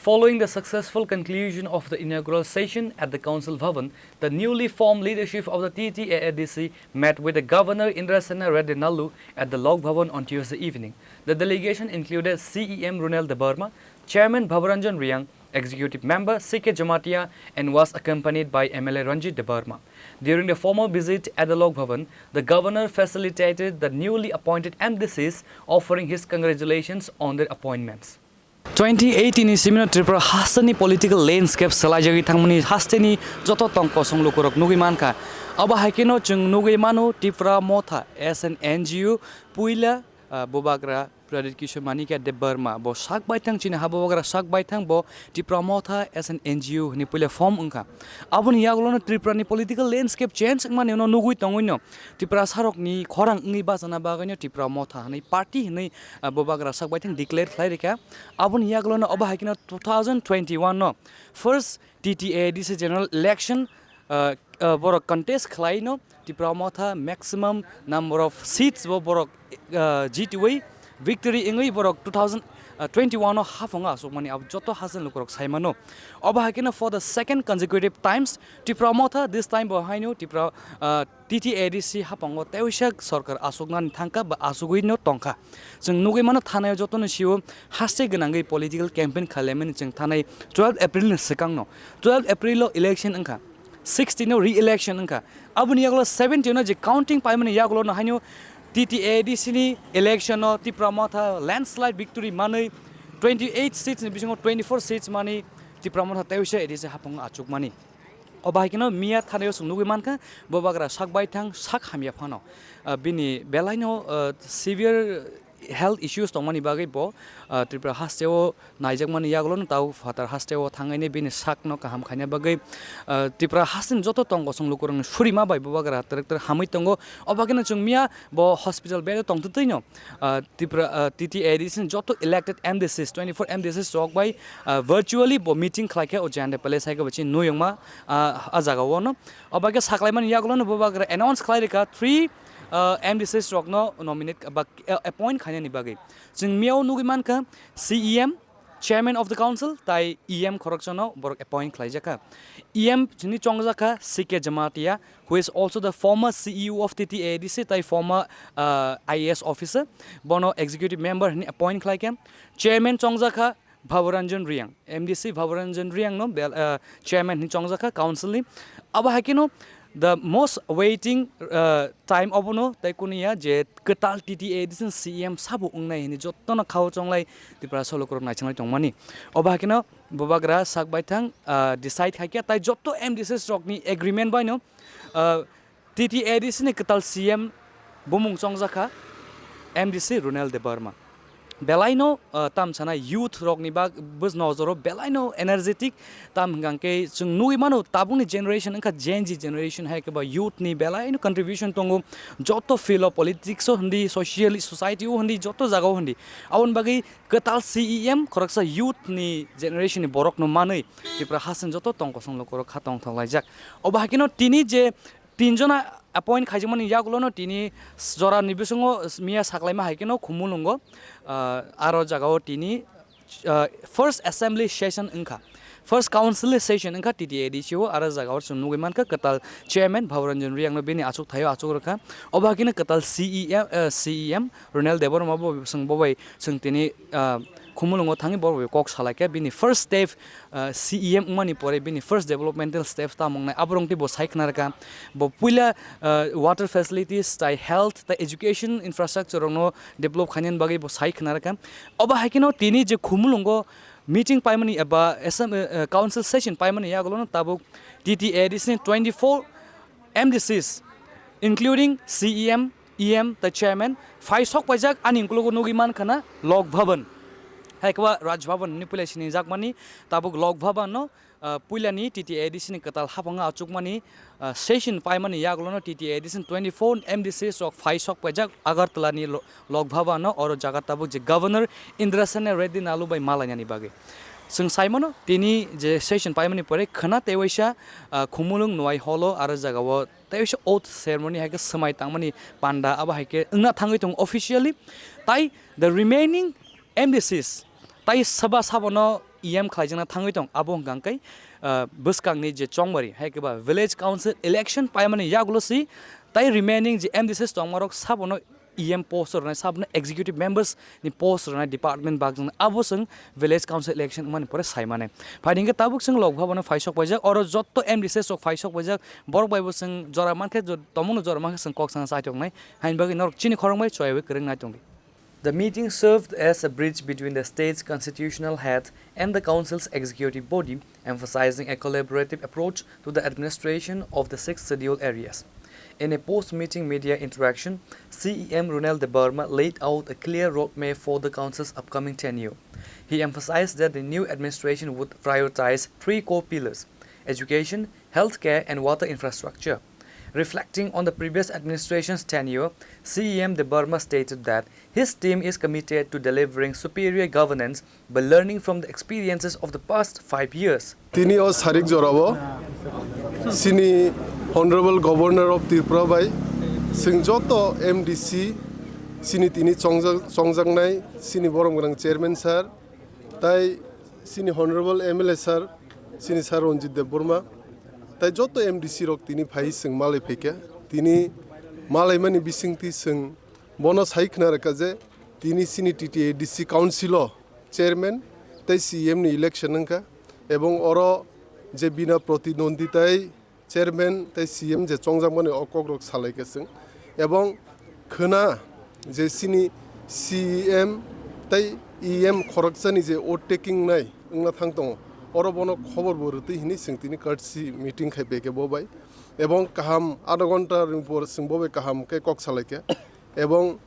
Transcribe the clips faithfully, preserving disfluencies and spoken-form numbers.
Following the successful conclusion of the inaugural session at the Council Bhavan, the newly formed leadership of the T T A A D C met with the Governor Indrasena Reddy Nallu at the Lok Bhavan on Tuesday evening. The delegation included C E M Runel Debbarma, Chairman Bhabaranjan Reang, Executive Member C K Jamatia, and was accompanied by M L A Ranjit Debbarma. During the formal visit at the Lok Bhavan, the Governor facilitated the newly appointed M D Cs, offering his congratulations on their appointments. Twenty eighteen ni simi no Tripura hasteni political landscape swlaijagwi thangmani hasteni joto tong kosong lukurok nugwi mankha. Abo hai kheno chwng nugwi mano Tipra Motha as an N G O puila, ah, Bubagra Pradyut Kishore Manikya Debbarma bo sak baithang chini ha Bubagra sak baithang bo Tipra Motha as an N G O hwnwi puila form wngkha. Aboni yagulono Tripura ni political landscape change wngmani uno nugwi tongwino Tiprasarokni khorang wngwi bachana bagwino Tipra Motha hwnwi party hwnwi, ah, Bubagra sak baithang declare khlai rikha. Aboni yagulono obo hai kheno two thousand twenty-one no first T T A D C general election, ah, ah, borok contest khlaino Tipra Motha maximum number of seats bo borok, ah, jitwi victory wngwi borok two thousand twenty-one o haphongo aswkmani abo joto hasen lukurok saimano. Obo hai kheno for the second consecutive times Tipra Motha this time bo haino Tipra, ah, T T A D C haphango teisa sorkar aswknani thangkha ba aswgwino tongkha. Chwng nugwi mano thanao jotono sio haste gwnangwi political campaign khailaimani chwng thanai twelve April ni swkangno. Twelve April o election wngkha. Sixteen o re-election wngkha. Aboni yagulo seventeen o je counting paimani yagulono haino T T A D C ni election o Tipra Motha landslide victory manwi twenty eight seats ni bisingo twenty four seats mani Tipra Motha teisa A D C haphango achukmani. Obo hai kheno miya thanao chwng nugwi mankha, Bubagra sak baithang sak hamya phano. Ah, bini belaino, ah, severe health issues tongmani bagwi bo, ah, Tripura hasteo naijakmani yagulono tao phatar hasteo thangwi bini sakno kaham khaina bagwi, ah, Tripura hasteni joto tong kosong lukurokni surima bai Bubagra twrwk twrwk hamwi tongo. Obo kheno chwng miya bo hospital bed o tongtwtwino, ah, Tripura, ah, T T A D C ni joto elected M D Cs, twenty four M D Cs rok bai, ah, virtually bo meeting khlaikha o Jayanta Palace hai khe bo chini nuyungma, ah, ah jagao no. Obo khe saklaimani yagulono Bubagra announce khlai rikha three, ah, M D Cs rokno nominate ba, ah, appoint khainani bagwi. Chwng miyao nugwi mankha C E M, Chairman of the Council, tai E M khoroksano borok appoint khlaijakha. E M chini chongjakha C K Jamatia, who is also the former C E O of T T A D C, tai former, uh, I A S officer. Bono executive member hwnwi appoint khlaikha. Chairman chongjakha Bhabaranjan Reang, M D C Bhabaranjan Reang no bel-, uh, chairman hwnwi chongjakha council ni. Abo hai kheno the most waiting, uh, time obono tai kuniya je kwtal T T A D C ni C E M sabo wngnai hwnwi jotono khao chonglai Tripura solokrok naichanglai tongmani. Obo hai kheno Bubagra sak baithang, ah, decide khai khe tai joto M D Cs rokni agreement baino, ah, T T A D C ni kwtal C E M bumung chongjakha M D C Runel Debbarma. Belaino, ah, tam sana youth rokni bag-, bus nojoro belaino energetic, tam hwnkha khe chwng nugwi mano tabukni generation wngkha Gen Z generation hai khe ba youth ni belaino contribution tongo joto field o politics o hindi, socially, society o hindi, joto jaga o hindi. Aboni bagwi kwtal C E M khoroksa youth ni generation ni borok no manwi Tripura haste ni joto tong kosong lukurok kha tong thok laijak. Obo hai kheno tini je tin jona appoint khaijakmani yagulono tini jora ni bisingo miya saklaima hai kheno Khumulwngo, ah, aro jagao tini, ah, first assembly session wngkha, first council session wngkha T T A D C o, aro jagao chwng nugwi mankha kwtal chairman Bhabaranjan Reang no bini achuk thaio achuk rwkha. Obo hai kheno kwtal C E M, ah, C E M Runel Debbarma bo chwng bo bai chwng tini, ah, Khumulwngo thangwi borok bai kok salaikha. Bini first step, ah, C E M wngmani pore bini first developmental steps tamo wngnai aborok tei bo sai khna rwkha. Bo puila, ah, water facilities, tai health, tai education infrastructure rokno develop khainani bagwi bo sai khna rwkha. Obo hai kheno tini je Khumulwngo meeting paimani eba assem-, eh, eh, council session paimani yagulono tabuk T T A D C ni twenty four M D Cs, including C E M, E M, tei chairman, phai sok paijak ani ukologo nugwi mankha na Lok Bhavan. Hai khe ba Raj Bhavan hwnwi puila sinijakmani, tabuk Lok Bhavan no, ah, puilani T T A D C ni kwtal haphango achukmani, ah, session paimani yagulono T T A D C ni twenty four M D Cs rok phai sok paijak Agartala ni Lo-, Lok Bhavan no, oro jaga tabuk je Governor Indrasena Reddy Nallu bai malainani bagwi. Chwng saimano tini je session paimani pore khwna tei waisa, ah, Khumulwng Nwai Hall o aro jagao tei waisa oath ceremony hai khe swmai tangmani panda abo hai khe wngna thangwi tongo officially. Tai the remaining M D Cs tai saba sabono E M khlaijakna thangwi tong, abo hwnkha khe, ah, bwskangni je chongmari, hai khe ba village council election paimani yagulo si, tai remaining je M D Cs tongmarok sabono E M post rwnai, sabono executive members ni post rwnai department bakjak, abo chwng village council election wngmani pore sai mane. Phai hwnkhe tabuk chwng Lok Bhavan o phaisok paijak, oro jotto M D Cs rok phaisok paijak, borok bai bo chwng jora mankhe, jo-, tomungno jora mankhe chwng kok sana chai tongnai, haini bagwi norok chini khorang bai choyawi kwrwng nai tongdi. The meeting served as a bridge between the state's constitutional head and the council's executive body, emphasizing a collaborative approach to the administration of the Sixth Schedule areas. In a post-meeting media interaction, C E M Ronald Debbarma laid out a clear roadmap for the council's upcoming tenure. He emphasized that the new administration would prioritize three core pillars: education, healthcare, and water infrastructure. Reflecting on the previous administration's tenure, C E M Debbarma stated that his team is committed to delivering superior governance by learning from the experiences of the past five years. Tini o sarik jorao chini Honorable Governor of Tripura bai chwng joto M D C chini tini chongjak-, chongjaknai chini borom gwnang chairman sir, tai chini Honorable M L A sir, chini sir Ranjit Debbarma, tai joto M D C rok tini phai chwng malai phaikha. Tini malaimani bisingtwi chwng bono sai khna rwkha je tini chini T T A D C council o chairman tei C E M ni election wngkha, ebong oro je bina protinondhi tai chairman tei C E M je chongjakmani o kokrok salaikha chwng, ebong khwna je chini C E M tei E M khoroksani je vote taking nai wngna thang tongo, oro bono khobor bo rwtwi hwnwi chwng tini courtesy meeting khai phaikha bo bai, ebong kaham adha ghonta ni por chwng bo bai kaham khe kok salaikha. Ebong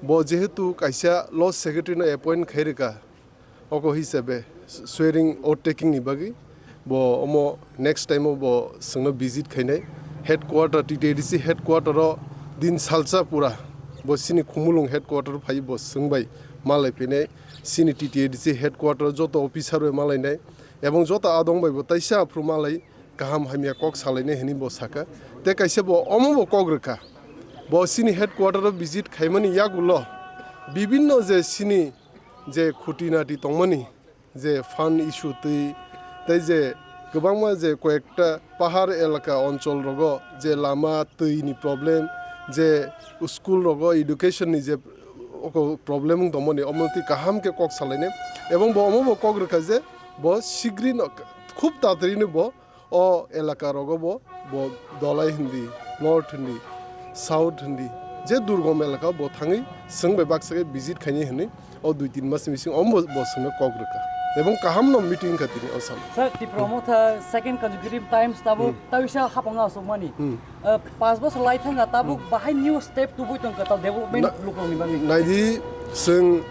bo jehetu kaisa law secretary no appoint khai rwkha, oko hisabe swearing oath taking ni bagwi bo omo next time o bo chwngno visit khainai headquarter, T T A D C headquarter o din salsa pura bo chini Khumulwng headquarter o phai bo chwng bai malai phainai, chini T T A D C headquarter o joto officer bai malainai ebong joto adong bai bo taisa aphuru malai kaham hamya kok salainai hwnwi bo sakha. Tei kaisa bo omo bo kok rwkha, bo chini headquarter o visit khaimani yagulo bibinno je chini je khuti nati tongmani, je fund issue twi tei je kwbangma je koyekta pahar elaka onchol rogo je lama twi ni problem, je school rogo education ni je oko problem wng tongmani, omo twi kaham khe kok salainai. Ebong bo omo bo kok rwkha je bo sigrino khub tatari no bo o elaka rogo bo, bo Dholai hindi, North hindi, South hindi, je durgom elaka bo thangwi chwng bai baksa khe visit khainai hwnwi o dui tin mas ni bising omo bo, bo chwngno kok rwkha. Ebong kaham no meeting kha tini o sal. Sir, Tipra Motha second consecutive times tabuk Hmm. tawisa hapang asukmani. Hmm. Uh, pas bosor lai thangkha tabuk Hmm. bahai new step tubui tongkha ta development Na-, lukurokni bagwi. Naidi chwng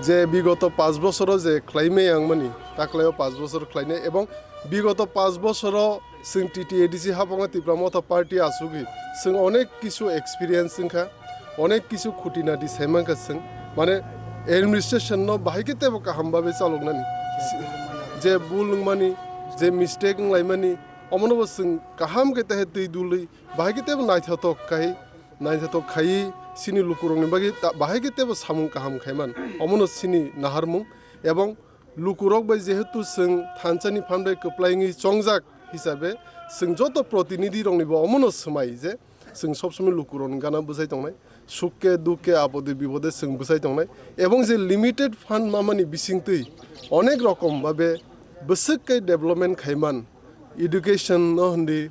je bigoto pas bosoro je khlaimai ang mani, taklaio pas bosor khlainai ebong bigoto pas bosoro chwng T T A D C habango Tipra Motha Party asugwi chwng onek kisu experience wngkha, onek kisu khuti nati saimankha chwng, mane administration no bahai khe tebo kaham babe chaloknani, je bul wngmani, je mistake wnglaimani, omono bo chwng kaham khe tehe twi dului bahai khe tebo naithotok khai, naithotok khai chini lukurokni bagwi ta-, bahai khe tebo samung kaham khaiman, omono chini naharmung. Ebong lukurok bai jehetu chwng thansa ni phan bai kwplai wngwi chongjak hisabe, chwng joto protinidhi rokni bo omono swmai je chwng sob somoi lukurokni gana bwsai tongnai, sukhe dukhe apode bipode chwng bwsai tongnai, ebong je limited fund mamani bisingtwi onek rokom babe bwswk khe development khaiman, education no hindi,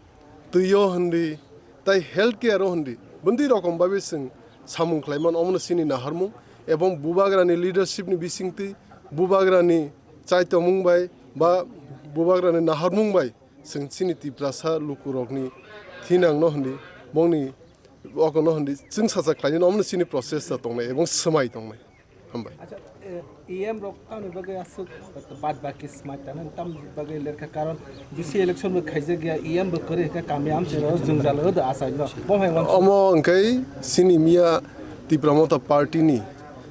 twi o hindi, tai health care o hindi, bwndwi rokom babe chwng samung khlaiman, omono chini naharmung, ebong bubagrani leadership ni bisingtwi, bubagrani chaitomung bai ba bubagrani naharmung bai chwng chini Tiprasa lukurokni thinangno hindi, bongni okono hindi chwng sacha khlainani, omono chini process ta tongnai ebong swmai tongnai. Hambai. Acha, eh, E M rok tamni bagwi aswk bad baki smai tana tamni bagwi lerkha, karon B C election bo khaijak ya, E M bo kwrwi kha, kami amchai rok jwngjal o do achai no. Bo hai wan. Omo hwnkhe chini miya Tipra Motha Party ni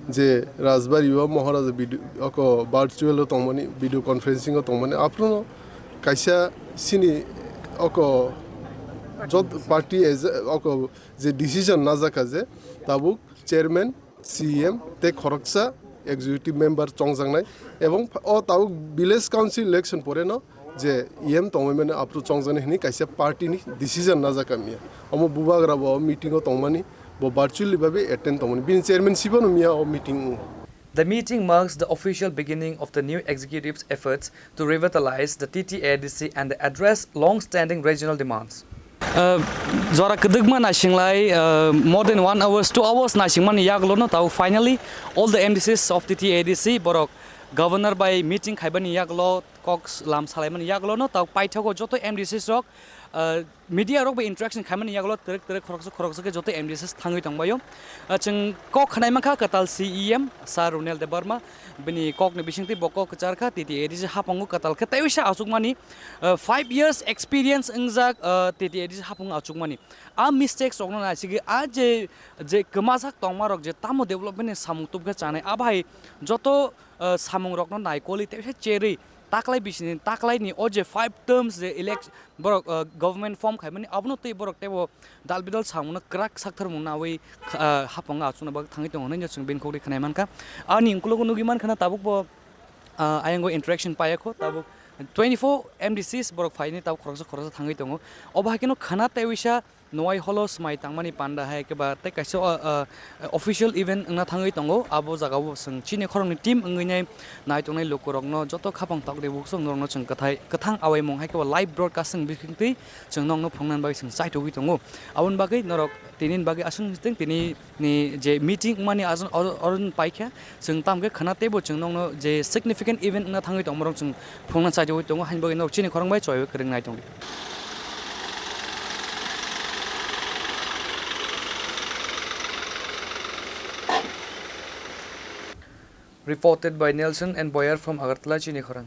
je Rajbari o Maharaja video, oko virtual o tongmani, video conferencing o tongmani, aphuru no kaisa chini oko jot party as a, oko je decision najak kha je tabuk chairman, C E M tei khoroksa executive member chongjaknai, ebong o tabuk village council election pore no je E M tongmani aphuru chongjaknai hwnwi kaisa party ni decision najak kamiya. Omo bubagra bo o meeting o tongmani, bo virtually babe attend tongmani. Bini chairman sibo no miya o meeting. The meeting marks the official beginning of the new executive's efforts to revitalize the T T A D C and address long-standing regional demands. Uh, jora kwdwkma naisinglai, uh, more than one hours, two hours naisingmani yagulo no tau finally all the M D Cs of T T A D C borok governor bai meeting khaibani yagulo kok lam salaimani yagulo no tau paithago joto M D Cs rok, uh, media rok bai interaction khaimani yagulo twrwk twrwk khoroksa khoroksa khe joto M D Cs thangwi tongbaio. Uh, chwng kok khnai mankha kwtal C E M Sir Runel Debbarma, bini kokni bisingtwi bo kok kwchar kha T T A D C haphango kwtal khe teiwisa achukmani, uh, five years experience wngjak, uh, T T A D C haphango achukmani. A mistakes rokno naisigwi a je, je kwmajak tongma rok je tamo development ni samung tubkhe chanai a bai joto, uh, samung rokno naikoli teiwisa cherwi taklai bisini taklai ni o je five terms je elect borok, uh, government form khaimani abono tei borok teibo dal bidal samungno kwrak sakthar mung nawi, uh, haphango achukna bagwi thangwi tongo hinwi chwng bini khokni khnai mankha. Ani ukulogo nugwi mankha na tabukbo, uh, ayang o interaction paiya kho tabuk twenty four M D Cs borok phaini tabuk khoroksa khoroksa thangwi tongo. Obo hai kheno khana teiwisa Nwai holo swmai tangmani panda hai khe ba tei kaisa, o, o, official event wngna thangwi tongo. Abo jagao chwng chini khoroknwi team wngwi nai nai tongnai lukurokno joto khapang tok ribuk chwng norokno chwng kwthai, kwthang awaimung hai khe ba live broadcasting bisingtwi chwng nokno phunuknani bagwi chwng chaithogwi tongo. Aboni bagwi norok tinini bagwi aswk tini ni je meeting wngmani ajon-, oro-, oroni paikha chwng tamo khe khwna teibo chwng nokno je significant event wngna thangwi tongmorok chwng phunukna chaithogwi tongo. Haini bagwi norok chini khorang bai chwng kwrwng nai tongdi. Reported by Nelson and Boyer from Agartala, Chini Khorang.